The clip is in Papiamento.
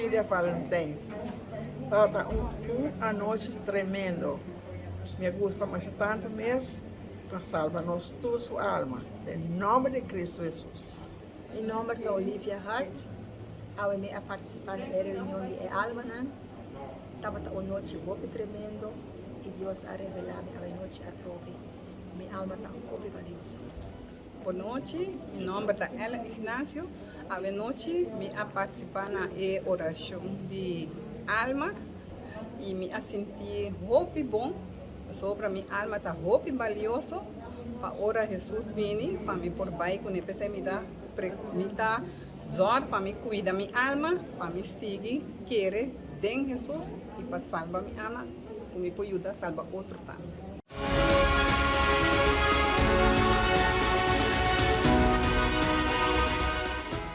Filia Valentijn. Tabata un un anochi tremendo. Mi a gusta masha tantu mes pa salba nos tur su alma. Den nomber di Cristo Jesus. Mi nomber ta Olivia Hart. Awe mi a participa na e reunion di e almanan. Tabata un nochi hopi tremendo y Dios a revela mi awe nochi atrobe. Mi alma ta hopi valioso. Bon nochi, mi nomber ta Ellen Ignacio. Awe nochi mi a participa na e oracion di alma y mi a sinti hopi bon pasobra mi alma ta hopi balioso pa ora Jesus bini pa mi por bay cune. P'esey mi ta mi ta zorg pa mi cuida mi alma pa mi sigui kere den Jesus y pa salba mi alma cu mi por yuda salba otro tambe.